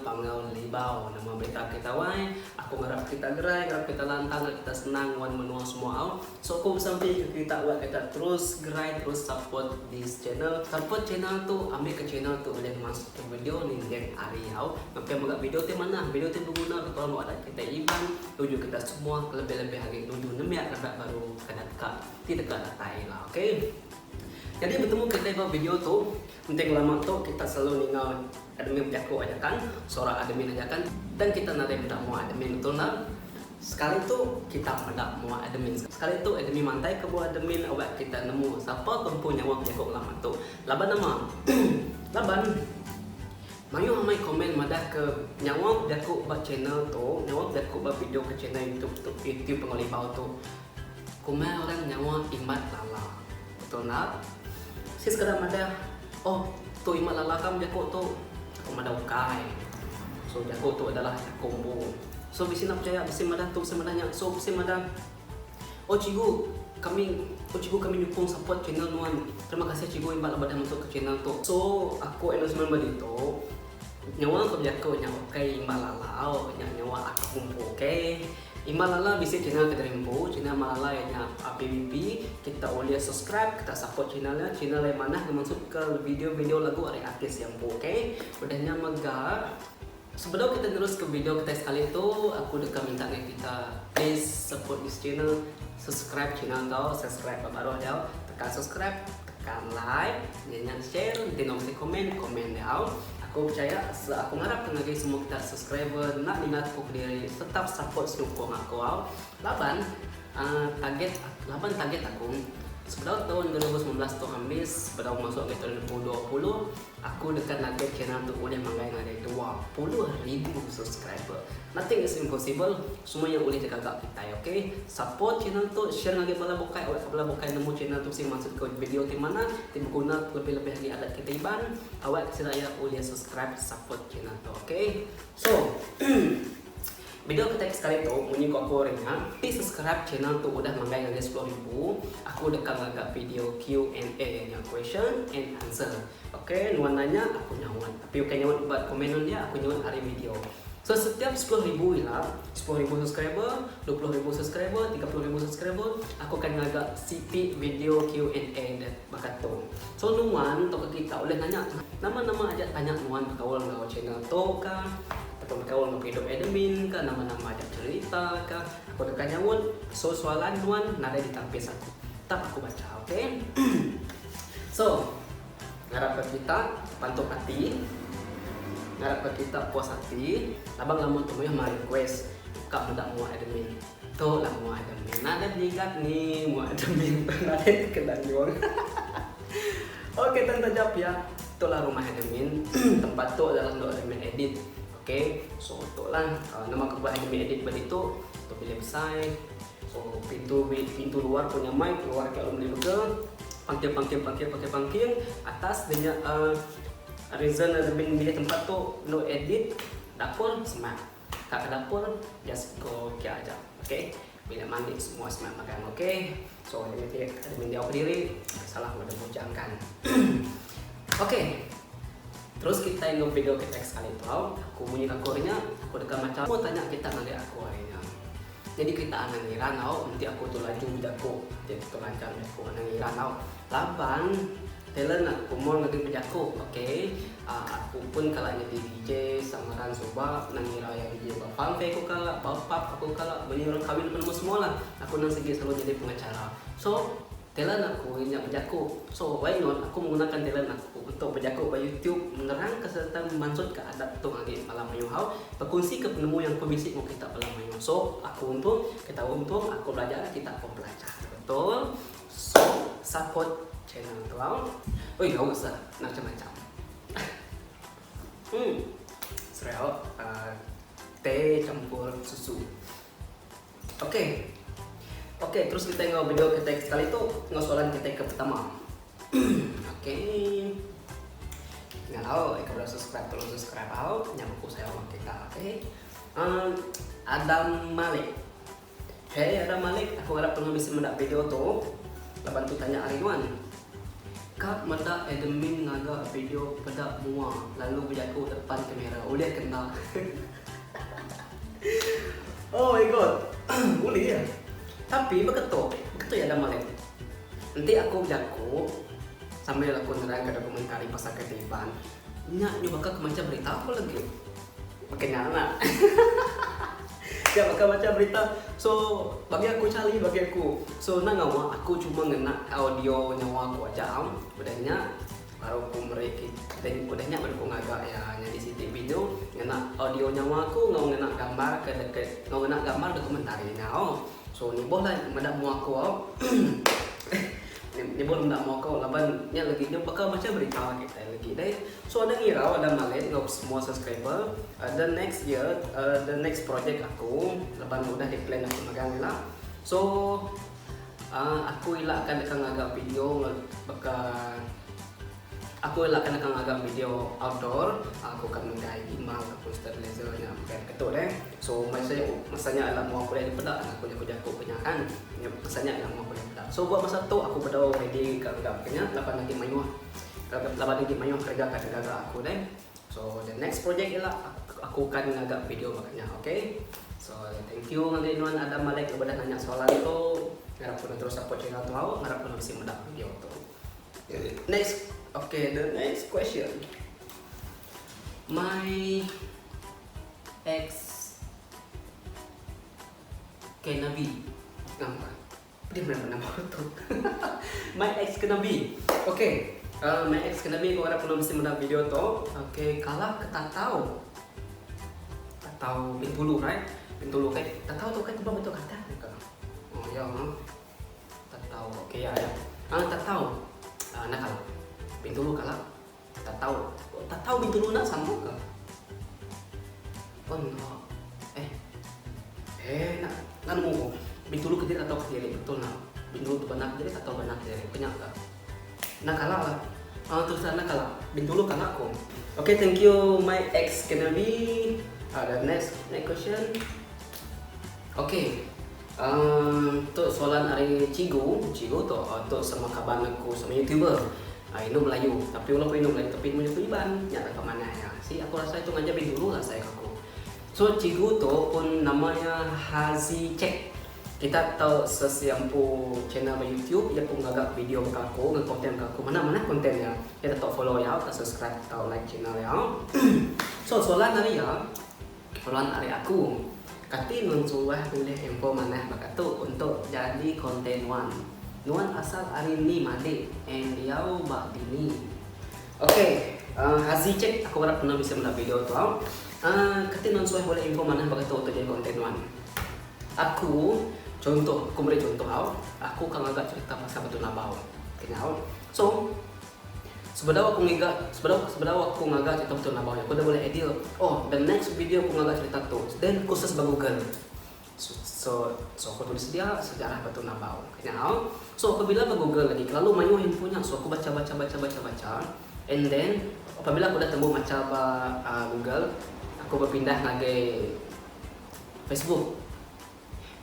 Panggau Libau. Nama berita kita wai? Aku ngarap kita gerai, ngarap kita lantang, ngarap kita senang wan menua semua au. So aku besampi ke kita wai kita terus gerai terus support this channel. Support channel tu ambi ke channel tu ulih masuk ke video ninting hari au. Ngepia mega video ti manah, video ti beguna ke tolong adat kitai Iban nuju kita semua kelebih-lebih agi nuju nembiak rebak baru ke deka ti deka datai ila ok. Nyadi betemu kitai ba video tu enti ngelama tu kita selalu ninga admin bejaku aja kan suara admin aja kan tang kita nadai meda mua admin betul enda. Sekali tu kita meda mua admin sekali tu admin mantai ke buah admin awak kita nemu sapa ke empu nyawa bejaku ngelama tu laban nama laban Mayuh amai komen madah ke nyawa bejaku ba channel tu, nyawa bejaku ba video ke channel youtube tu, youtube enggau libau tu. Kumbai orang nyawa Imbat Lala. Betul enda? Bisi sekeda madah, oh tu Imbat Lala ka bejaku tu. Aku madah ukai. So jaku tu adalah jaku empu. So bisi enda percaya, bisi madah tu, bisi madah nya. So bisi madah. Oh cikgu, kami oh cikgu kami nyukung support channel nuan. Terima kasih cikgu imbat laban dah masuk ke channel tu. So aku announcement ba ditu, nyawa ke bejaku nya ukai imbat lalau, nya nyawa aku empu ok. Imbat lala bisi channel ke diri empu, channel imbat lala iya nya PBP, kita ulih subscribe kita support channel iya, channel iya manah ngemansut ke video-video lagu ari artis iya empu ok. Udah nya mega. Sebedau kita neruska video kitai sekali tu, aku deka minta ngagai kita please support this channel, subscribe channel tu, subscribe ba baruh diau, tekan subscribe, tekan like, nya nya share, enti nuan bisi komen, komen diau. Aku pechaya, aku ngarap ke ngagai semua kita subscriber enda ninga aku kediri tetap support sukung aku au. Laban uhh target laban target aku sebedau taun 2019 tu ambis, sebedau masuk ngagai taun 2020, Aku deka nagih channel tu ulih manggai ngagai 20,000 subscriber. Nothing is impossible, semua nya ulih digaga kitai ok. Support channel tu, share ngagai bala bukai awakka bala bukai nemu channel tu bisi mansut ke video ti manah, ti beguna lebih-lebih agi adat kitai Iban, awakka sida iya ulih subscribe support channel tu ok. So. Video ke teks sekali tu munyi ku aku hari nya, ti subscribe channel tu udah manggai ngagai 10,000, aku deka ngaga video Q&A nya question and answer. Ok, nuan nanya aku nyaut. Tapi ukai nyaut ba komen nuan dia, aku nyaut ari video. So setiap 10,000 ila, 10,000 subscriber, 20,000 subscriber, 30,000 subscriber, aku akan ngaga siti video Q&A baka tu. So nuan tauka kita ulih nanya nama-nama aja tanya nuan bekaul enggau channel tu ka. Ataupun bekaul enggau pengidup admin ka nama-nama aja cherita ka aku deka nyaut so soalan nuan nadai ditampis aku tetap aku bacha ok so ngarap ka kita tepantup ati ngarap ka kita puas ati laban lama tu mayuh meh request ka meda mua admin tu lah mua admin nadai penyigat ni mua admin nadai kena nyuang ok tang taja pia tu lah rumah admin tempat tu adalah endur admin edit. Ok so tu lah nama kebuah admin edit ba ditu tu bilik besai so pintu pintu luar pun nyamai keluar ke lalu meli burger pangking pangking pangking pangking pangking atas dia nya uhh reason admin milih tempat tu endo edit dapur semak ka ke dapur just go kia aja ok bilik mandi semua semak magang ok so admin ti admin diau kediri salah meda bujang kan ok. Terus kitai enggau video kitai sekali tu au. Aku munyi ke aku hari nya, aku deka macha semua tanya kita ngagai aku hari nya. Nyadi kita anang ngiran au enti aku tu laju bejaku, enti aku tu lanchar bejaku anang ngiran au. Laban talent aku more ngagai bejaku ok. Aaa aku pun kala nyadi DJ sangaran suba nang ngira iya DJ ba funfair ku kala, ba pub aku kala, munyi orang kawin pun nemu semua lah. Aku nang sigi selalu nyadi pengacara. So. Talent aku iya nya bejaku. So why not aku menggunakan talent aku untuk bejaku ba YouTube menerangka sereta mansutka adat tu agi bala mayuh au bekunsika penemu yang aku bisi enggau kita bala mayuh. So aku untung, kita untung, aku belajar, kita pun belajar. Betul? So support channel tu au. Oi haus ah macam-macam. Hmm. Serai au uh, teh campur susu. Ok. Ok, terus kitai enggau video kitai ke sekali tu enggau soalan kitai ke pertama. Ok. Ingat au, ika belum subscribe tolong subscribe au, nya buku saya orang kita. Ok. Um, Adam Malik. Hey Adam Malik, aku ngarap nuan bisi meda video tu. Laban tu tanya ari nuan. Ka meda admin ngaga video peda mua lalu bejaku depan kamera ulih ke enda. Oh my god. Ulih. Tapi baka tu, baka tu iya Malek. Enti aku bejaku sambil aku nerangka dokumentari pasal kereta Iban, nya nyu baka ke macha berita aku lagi. Baka nya lah. Nya baka macha berita. So bagi aku Charlie bagi aku. So enda ngawa aku cuma ngena audio nyawa aku aja. Udah nya baru aku meri udah nya baru aku ngaga iya nyadi siti video ngena audio nyawa aku enggau ngena gambar ke deka enggau ngena gambar dokumentari nya. So nibuh lah meda mua aku au. Nyebut enda mua aku laban nya legi nya baka macam berita kitai legi deh. So ada ngirau ada malit enggau semua subscriber the next year the next project aku laban udah di plan aku magang ila. So aku ila akan deka ngaga video baka Aku ila kan deka ngaga video outdoor, aku ka megai gimbal ataupun stabilizer nya megai ketu deh. So masa masa nya ila mua aku ulih dipeda aku jaku jaku ke nya kan. Masa nya ila mua aku ulih dipeda. So ba masa tu aku bedau ready ka ngaga ke nya laban agi mayuh laban agi mayuh kereja ka digaga aku deh. So the next project ila aku akan ngaga video baka nya okay. So thank you ngagai nuan Adam Malek udah nanya soalan tu. Ngarap ku nuan terus support channel tu au, ngarap ku nuan bisi meda video tu. Next, okay, the next question. My ex Kenabi. Nama. Dia mana nama tu? My ex Kenabi. Okay. My ex Kenabi kau harap mesti meda video tu. Okay, kalah ke tatau. Tatau Bintulu, right? Bintulu kan. Tatau tu kan betul kata. Oh ya. Tatau okay ya ya. Ah tatau. Ah enda kala. Bintulu kala. Tatau. Oh, tatau Bintulu enda sama ke? Oh enda. Eh. Eh enda enda nemu ku. Bintulu kediri tatau kediri betul enda. Bintulu tu benak kediri tatau benak kediri. Penya ka. Enda kala lah. Ah terus enda kala. Bintulu kala ku. Okay thank you my ex Kennedy. Ah the next next question. Okay. Emm tu soalan ari cigu, cigu tu tu sama kaban aku sama youtuber indu melayu tapi walaupun indu melayu tapi nemu jaku iban nya lah ke manah iya si aku rasa itu ngajar bintulu asai ka aku. So cigu tu pun nama iya Hazi Chek kita tau search iya empu channel ba youtube iya pun ngaga video baka aku ngaga content baka aku manah manah content iya kita tau follow iya tau subscribe tau like channel iya. So soalan ari iya. Soalan ari aku, kati nuan suah bulih info manah baka tu untuk jadi konten nuan? Nuan asal ari ni madik and diau ba dini? Ok, Hazi cek aku arap nuan bisi meda video tu au. Kati nuan suah bulih info manah baka tu untuk jadi konten nuan? Aku, contoh, aku meri contoh au, aku ka ngaga cerita pasal Batu Nabau. Kenya au. So, Sebedau aku ngiga sebedau sebedau aku ngaga cerita betul nabau nya aku dah bulih idea oh the next video aku ngaga cerita tu then aku search ba google so so so aku tulis dia sejarah batu nabau nya au so apabila ba google lagi kelalu mayuh info nya so aku baca baca baca baca baca and then apabila aku dah tembu macha ba uhh google aku bepindah ngagai facebook.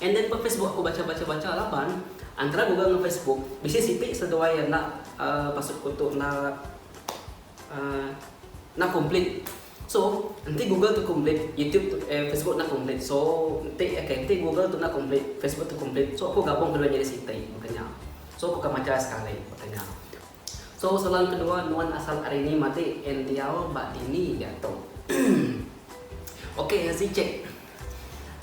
And then ba Facebook aku baca baca baca laban antara Google enggau Facebook bisi siti seduai iya enda uhh pasut ku tu enda uhh enda complete. So enti Google tu complete YouTube tu eh Facebook enda complete so enti okay enti Google tu enda complete Facebook tu complete so aku gabung kedua nyadi siti baka nya. So aku ka macha sekali baka nya. So soalan kedua nuan asal ari ni madik and diau ba dini diatu. Okay Hazi cek.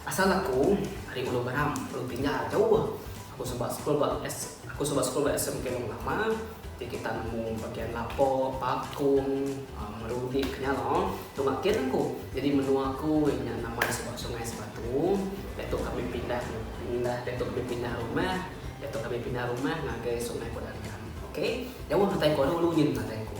Asal aku ari Ulu Baram, Ulu Tinjar jauh. Aku suba sekul ba S aku suba sekul ba SMK Long Lama ti kita nemu bagian Lapo, Bakong, Merudi ke nya lo. Tunga kin aku. Jadi menua aku iya nya nama suba Sungai Sebatu. Diatu kami pindah pindah diatu kami pindah rumah, diatu kami pindah rumah ngagai Sungai Kudarian. Okay. Jauh datai ku ari ulu nyin datai ku.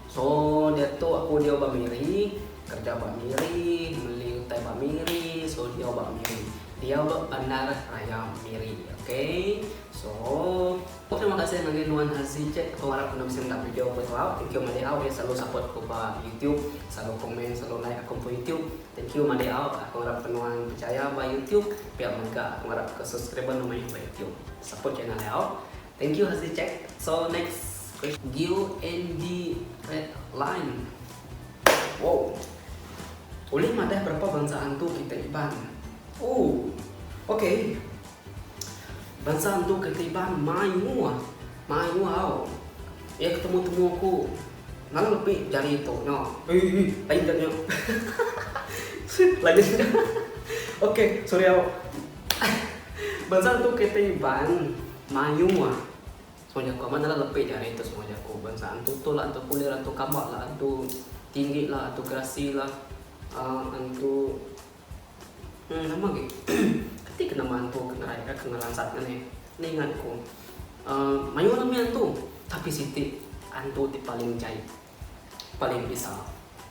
So diatu aku diau ba Miri, kerja ba Miri, meli utai ba Miri, so diau ba Miri. Diau ba Bandar Raya Miri. Okay. So terima kasih ngagai nuan Hazi Jack aku ngarap nuan bisi meda video aku tu au. Thank you madik au iya selalu support aku ba YouTube, selalu komen, selalu like aku empu YouTube. Thank you madik au. Aku ngarap ke nuan pechaya ba YouTube pia mega aku ngarap ke subscriber nuan mayuh ba YouTube. Support channel au. Thank you Hazi Jack. So next. Geo ND Red Line. Wow. Ulih madah berapa bansa antu kitai Iban? Ooh. Okay. Bansa antu kitai Iban mayuh. Mayuh au. Iya ke temu-temu aku. Ngalu lepi jari tu nya. Ii lain ga nya. Lain ga. Okay, sorry au. Bansa antu kitai Iban mayuh. Semua jaku amat adalah lepih jari tu semua jaku bansa antu tu lah antu kulir antu kamba lah antu tinggi lah antu gerasi lah uhh antu uhh nama agi kati ke nama antu ke ngerai ke ngelansat nya nih enda ingat ku uhh mayuh lah mih antu tapi siti antu ti paling jai paling bisa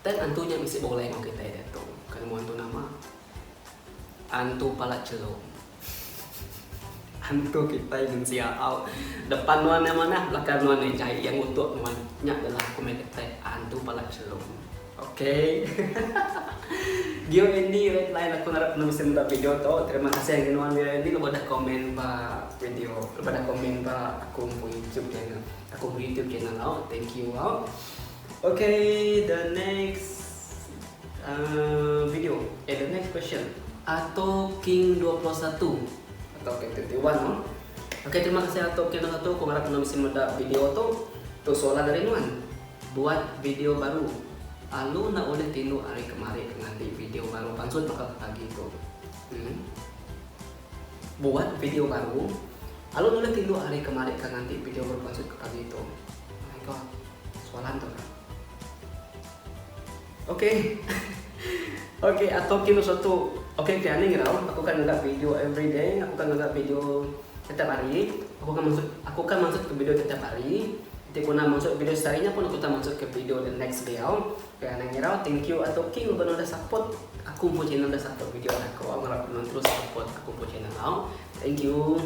tang antu nya bisi begulai enggau kitai diatu ka nemu antu nama. Antu pala chelum. Antu kitai mensia au. Depan nuan nya manah belakang nuan nya jai iya ngutuk nuan. Nya adalah aku meh kitai antu pala chelum. Ok. Gio Andy red line aku ngarap nuan bisi meda video tu. Terima kasih ngagai nuan Gio Andy lebuh dah komen ba video lebuh dah komen ba aku empu YouTube channel. Aku empu YouTube channel au. Thank you au. Ok the next. Video eh the next question Ato King 21 atau King 21 no. Okey terima kasih Ato King 21 ku ngarap nuan bisi meda video tu. Tu soalan ari nuan. Buat video baru. Alu enda ulih tinduk ari kemari ke nganti video baru pansut baka ke pagi tu. Em. Buat video baru. Alu enda ulih tinduk ari kemari ke nganti video baru pansut ke pagi tu. Oh my god. Soalan tu ka. Ok. Ok atau kinu suatu ok ke aning irau aku kan ngaga video everyday aku kan ngaga video setiap hari aku kan mansut aku kan mansut ke video tiap hari enti ku enda mansut video sehari nya pun aku tau mansut ke video the next day au ke anang irau thank you atau king laban udah support aku empu channel udah support video aku au ngarap nuan terus support aku empu channel au thank you.